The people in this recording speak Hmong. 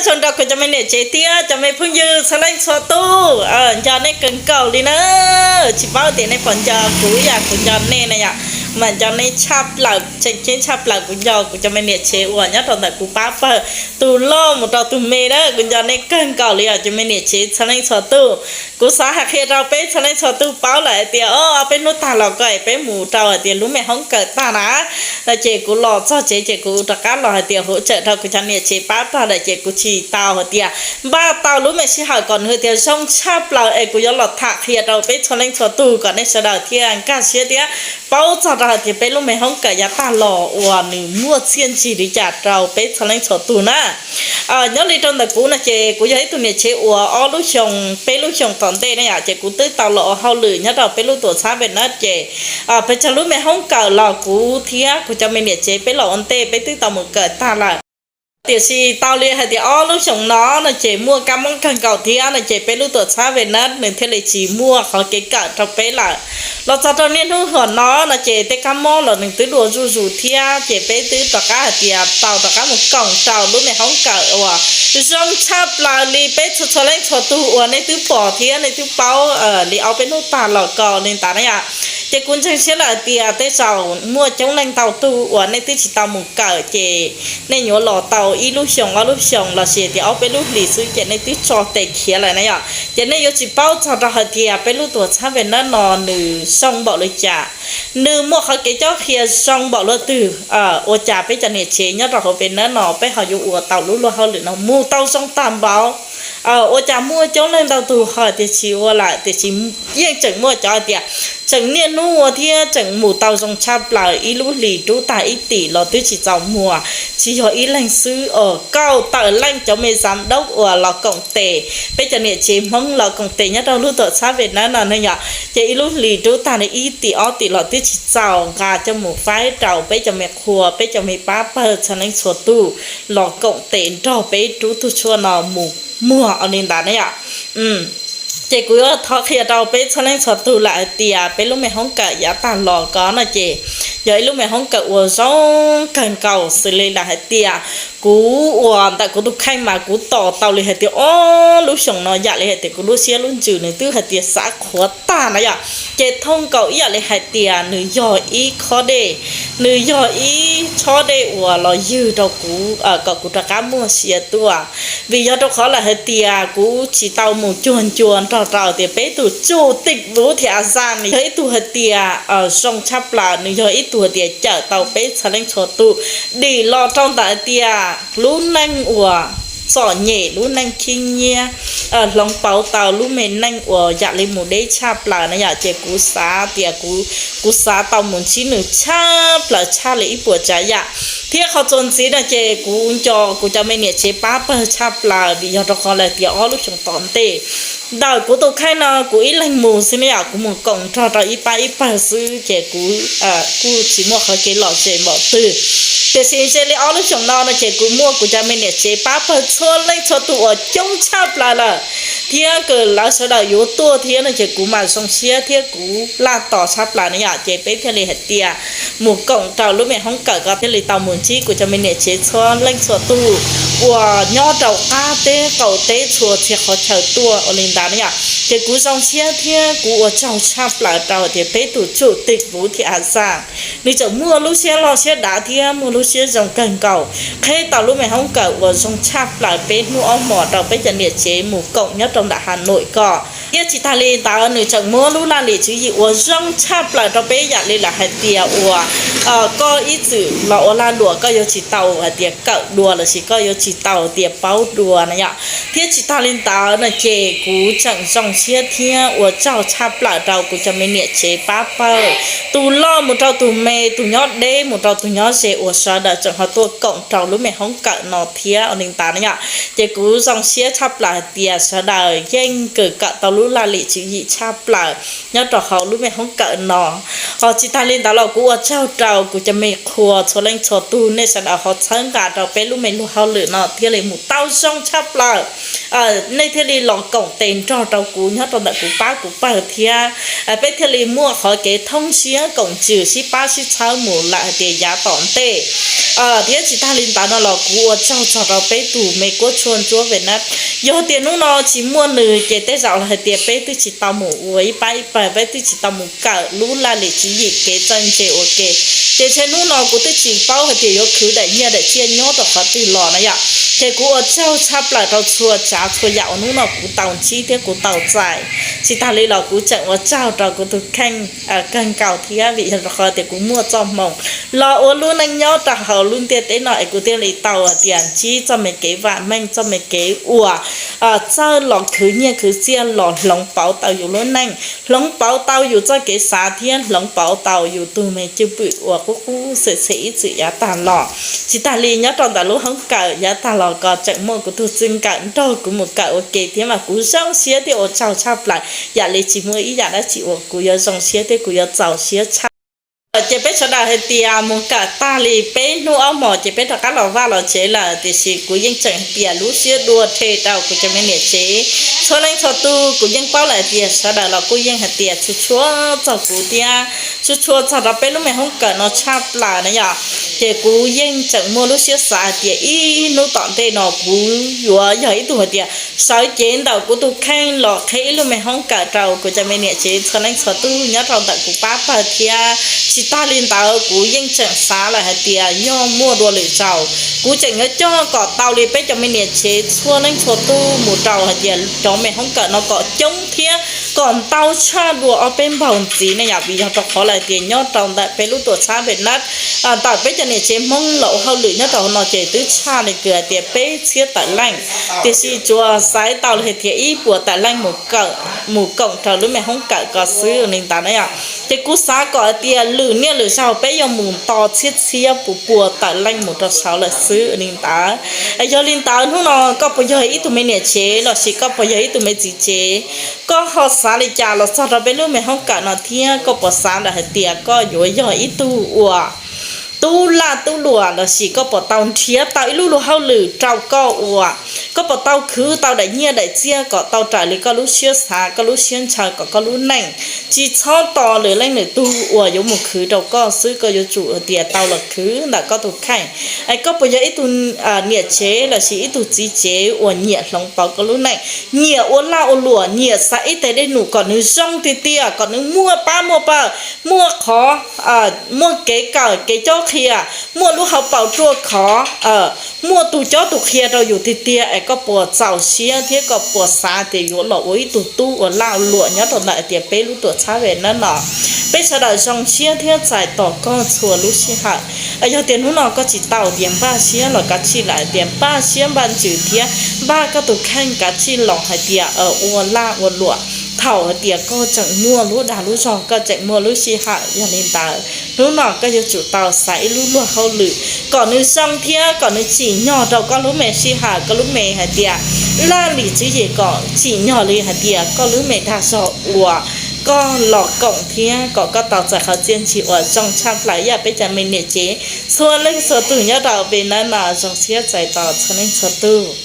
Tsaug rau kuv cov me niam tsev thiab cov me phooj ywg txhua leej txhua tus, nco nej kawg nkaus li na. Tsis paub tias nej puas nco kuv yam kuv nco nej na yom. Mas nco nej tshaj plaws, tseem ceeb tshaj plaws kuv nco kuv cov me niam tsev uas nyob rau ntawm kuv pab pawg tus loj mus rau tus me na, kuv nco nej kawg nkaus li os cov me niam tsev txhua leej txhua tus. Kuv xav hais qhia rau peb txhua leej txhua tus paub lawm hais tias o peb hnub tag los ko es peb mus rau hais tias lub me hoob kawm tag na, no ces kuv los txog tsev ces kuv rov qab los hais tias hauv tsawm rau kuv cov niam tsev pab pawg lawm ces kuv tsis tau hais tias npaj tau lub me sij hawm kom nws tias zoo tshaj plaws es kuv yuav los tham qhia rau peb txhua leej txhua tus kom nej sawv daws thiaj nkag siab thiab paub txog rau hais tias peb lub me hoob kawm yav tag los uas nws muaj txiaj ntsig li cas rau peb txhua leej txhua tus na. Nyob li rau ntawm kuv no ces kuv yog ib tug niam tsev uas ob lub xyoo, peb lub xyoo tom ntej na yom, ces kuv twb tau los ua hauj lwm nyob rau peb lub tuam txhab Venus ces pes tsawg lub me hoob kawm los kuv thiab kuv cov me niam tsev peb los ua ntej peb twb tau mus kawm tag lawm. Tiam sis tau li hais tias ob lub xyoo no no ces muaj kab mob kawg nkaus thiab no ces peb lub tuam txhab Venus nws thiaj li tsis muaj qhov kev kawm rau peb lawm. Los txog rau niaj hnub hom no no ces tej kab mob los nws twb dua zuj zus thiab ces peb twb rov qab hais tias tau rov qab mus koom rau lub me hoob kawm uas zoo tshaj plaws li peb txhua txhua leej txhua tus uas nej twb pom thiab nej twb paub li ob peb hnub tag los ko li ntawd na yom. Ces kuv ntseeg siab lawm hais tias tej zaum muaj coob leej ntau tus uas nej twb tsis tau mus kawm ces nej yuav los tau ib lub xyoo ob lub xyoo los sis tias ob peb lub hlis xwb ces nej twb tso tes khiav lawm na yom. Ces nej yuav tsis paub txog rau hais tias peb lub tuam txhab Venus no nws zoo npaum li cas, nws muaj qhov kev cob qhia zoo npaum luaj twg, ua cas peb cov niam tsev nyob rau hauv Venus no peb ho yuav ua tau lub luag hauj lwm no mus tau zoo tag npaum. Ua cas muaj coob leej ntau tus ho tias tsis ua lawm tiam sis yeej tseem muaj cov hais tias tseem niaj hnub ua thiab tseem mus tau zoo tshaj plaws ib lub hlis rub tag ib tim los twb tsis txaus muag, tsis yog ib leeg xwb os, kaum tawm leej cov me xav daub uas los koom tes, peb cov niam tsev Hmoob los koom tes nyob rau lub tuam txhab Venus no ne yom. Ces ib lub hlis rub tag li ib tim ob tim los twb tsis txaus, nqa coj mus faib rau peb cov me qhua peb cov me pab pawg txhua leej txhua tus los koom tes nrog peb rub tug tshuaj no mus muag ua li ntawd na yom. Ces kuv yuav thov qhia rau peb txhua leej txhua tus lawm hais tias peb lub me hoob kawm yav tag los ko no ces yog ib lub me hoob kawm uas zoo kawg nkaus xws li lawm hais tias kuv uas ntawm kuv tus kheej mas kuv tos tau li hais tias ob lub xyoo no yam li hais tias kuv lub siab lub ntsws nws twb hais tias xav qhuav tag na yom. Ces thooj nkaus ib yam li hais tias nws yog ib khob dej, nws yog ib chob dej uas los ywg rau kuv kom kuv rov qab muaj sia tuaj. Vim yog rau qhov lawm hais tias kuv tsis tau mus cuag ncua nrog rau tias peb tus tsum tim vuv thiab a zaj nws yog ib tug hais tias zoo tshaj plaws, nws yog ib tug hais tias cawm tau peb txhua leej txhua tus dim los rau ntawm hais tias lub neej uas txom nyem, lub neej khib nyiab, hloov pauv tau lub me neej uas yam li mus deb tshaj plaws na yom. Ces kuv xav tias kuv xav tau mus ntsib nws tshaj plaws tshaj li ib puas tsav yam. Thiab qhov txuas ntxiv no ces kuv nco kuv cov me niam tsev pab pawg tshaj plaws vim yog rau qhov lawm tias ob lub xyoo tom ntej ntawm kuv tus kheej no kuv ib leeg mus xwb ne yom, kuv mus koom nrog rau ib pab ib pawg xwb ces kuv kuj tsis muaj qhov kev lom zem npaum twg. Tiam sis ze li ob lub xyoo no no ces kuv muaj kuv cov me niam tsev pab pawg txhua leej txhua tus uas coob tshaj plaws lawm, thiab kws lawv sawv daws yuav tuaj thiab no ces kuv mas zoo siab thiab kuv laj tos tshaj plaws na yom. Ces peb thiaj li hais tias mus koom rau lub me hoob kawm ko thiaj li tau mus ntsib kuv cov me niam tsev txhua leej txhua tus uas nyob rau qab teb qaum teb txhua txhia qhov chaw tuaj ua li ntawd na yom. Ces kuv zoo siab thiab kuv ua tsaug tshaj plaws rau tias peb tus tsum tim vuv thiab a zaj nws tseem muaj lub siab loj siab dav thiab muaj lub siab zoo kawg nkaus qheb tau lub me hoob kawm uas zoo tshaj plaws peb hnub ob hmos rau peb cov niam tsev mus koom nyob rau ntawm Has Nois ko. Thiab tsis tag li ntawd nws tseem muab lub laj lim tswv yim uas zoo tshaj plaws rau peb yam li lawm hais tias uas koj ib txwm los ua lag luam koj yuav tsis tau hais tias kawm dua lossis koj yuav tsis tau tias paub dua na yom. Thiab tsis tag li ntawd no ces kuv tseem zoo siab thiab ua tsaug tshaj plaws rau kuv cov me niam tsev pab pawg, tus loj mus rau tus me, tus nyob deb mus rau tus nyob ze uas sawv daws tseem ho tuaj koom rau lub me hoob kawm no thiab ua li ntawd na yom. Ces kuv zoo siab tshaj plaws hais tias sawv daws yeej kawm kawm tau lub laj lim tswv yim tshaj plaws nyob rau hauv lub me hoob kawm no. Ho tsis tas li ntawd los kuv ua tsaug rau kuv cov me qhua txhua leej txhua tug, nej sawv daws ho txhawb nqa rau peb lub me luag hauj lwm no thiaj li mus tau zoo tshaj plaws. Nej thiaj li los koom tes nrog rau kuv nyob rau ntawm kuv pab kuv pawg thiab peb thiaj li muaj qhov kev thoob siab koom tswm sib pab sib txhawb mus lawm hais tias yav tom ntej. Thiab tsis tas li ntawd no los kuv ua tsaug txog rau peb tus me kuab tshuaj ntsuab Venus. Yog tias hnub no tsis muaj nws ces tej zaum los hais tias peb twb tsis tau mus ua ib pab ib pawg, peb twb tsis tau mus kawm lub laj lim tswv yim kev txawj ntse ua ke. Ces ntshe hnub no kuv twb tsis paub hais tias yuav khwv daim nyiaj daim txiaj nyob rau qhov twg los na yom. Ces kuv ua tsaug tshaj plaws rau txhua tsav txhua yam uas hnub no kuv tau ntsib thiab kuv tau txais. Tsis tas li los kuv tseem ua tsaug rau kuv tus kheej kawg nkaus thiab vim yog rau qhov tias kuv muaj txoj hmoo los ua lub neej nyob rau hauv lub ntiaj teb no es kuv thiaj li tau hais tias ntsib txoj me kev vam meej, txoj me kev uas txawj los khwv nyiaj khwv txiaj los hloov pauv tau yus lub neej, hloov pauv tau yus txoj kev xav thiab hloov pauv tau yus tus me cwj pwm uas qub qub xem xem ib txwm yav tag los. Tsis tas li nyob rau ntawm lub hoob kawm yav tag los ko tseem muaj kuv tus txij nkawm nrog kuv mus kawm ua ke thiab mas kuv zoo siab thiab ua tsaug tshaj plaws. Yam li tsis muaj ib yam dab tsi uas kuv yuav zoo siab thiab kuv yuav txaus siab tshaj. Ces peb sawv daws hais tias mus kawm tag li peb hnub ob hmos ces peb rov qab los vaj los tsev lawm, tiam sis kuv yeej tseem hais tias lub siab dua rhe rau kuv cov me niam tsev txhua leej txhua tus. Kuv yeej paub lawm hais tias sawv daws los kuj yeej hais tias tshua tshua txog kuv thiab tshua tshua txog rau peb lub me hoob kawm no tshaj plaws na yom. Ces kuv yeej tseem muaj lub siab xav hais tias ib hnub tom ntej no kuv yuav yog ib tug hais tias sawv cev ntawm kuv tus kheej los qhib ib lub me hoob kawm rau kuv cov me niam tsev txhua leej txhua tus nyob rau ntawm kuv pab pawg thiab. Tsis tas li ntawd kuv yeej tseem xav lawm hais tias yog muaj dua lwm zaus kuv tseem yuav coj kom tau li peb cov me niam tsev txhua leej txhua tus mus rau hais tias cov me hoob kawm no kom coob thiab kom ntau tshaj dua ob peb npaug ntxiv ne yom. Vim yog rau qhov lawm tias nyob rau ntawm peb lub tuam txhab Venus, ntawm peb cov niam tsev Hmoob los ua hauj lwm nyob rau hauv no ces twb tshaj li kws hais tias peb txhiab tawm leej, tiam sis tsuas xaiv tau li hais tias ib puas tawm leej mus koom rau lub me hoob kawm ko xwb li ntawd na yom. Ces kuv xav kom hais tias lwm niaj lwm zaus peb yuav mus nto txhiab txhiab puas puas tawm leej mus rau saud lawm xwb li ntawd. Yog li ntawd hnub no koj puas yog ib tug me niam tsev lossis koj puas yog ib tug me txiv tsev, koj ho xav li cas los txog rau peb lub me hoob kawm no thiab koj puas xav lawm hais tias koj yuav yog ib tug uas tub laj tub luam lossis koj puas tau nrhiav tau ib lub luag hauj lwm rau koj uas koj puas tau khwv tau daim nyiaj daim txiaj kom tau raws li koj lub siab xav koj lub siab ntshaw kom koj lub neej tsis txhob tos lwm leej lwm tug uas yuav mus khwv rau koj xwb, koj yuav tsum hais tias tau los khwv ntawm koj tus kheej. Es koj puas yog ib tug niam tsev lossis ib tug txiv tsev uas nyiam hloov pauv koj lub neej, nyiam ua laj ua luam, nyiam xav ib teg dej num kom nws zoo tiag tiag, kom nws muaj pab muaj pawg, muaj qhov, muaj kev kawm kev cob qhia, muaj lub hauv paus ruaj khov, muaj tus cob tus qhia rau yus tiag tiag, es koj puas txaus siab thiab koj puas xav tias yuav los ua ib tug tub ua laj ua luam nyob rau ntawm hais tias peb lub tuam txhab Venus no? Peb sawv daws zoo siab thiab txais tos koj txhua lub sij hawm. Yog tias hnub no koj tsis tau tias npaj siab los kav tsij lawm hais tias npaj siab npaj ntsws thiab npaj koj tus kheej kav tsij los hais tias ua laj ua luam thaum hais tias koj tseem muaj lub dag lub zog, koj tseem muaj lub sij hawm. Yog li ntawd hnub no koj yuav tsum tau xaiv ib lub luag hauj lwm kom nws zoo thiab kom nws tsim nyog rau koj lub me sij hawm, koj lub me hais tias laj lim tswv yim kom tsim nyog li hais tias koj lub me dag zog uas koj los koom thiab kom koj tau txais qhov txiaj ntsig uas zoo tshaj plaws ib yam peb cov me niam tsev txhua leej txhua tus nyob rau Venus no. Zoo siab txais tos txhua leej txhua tus.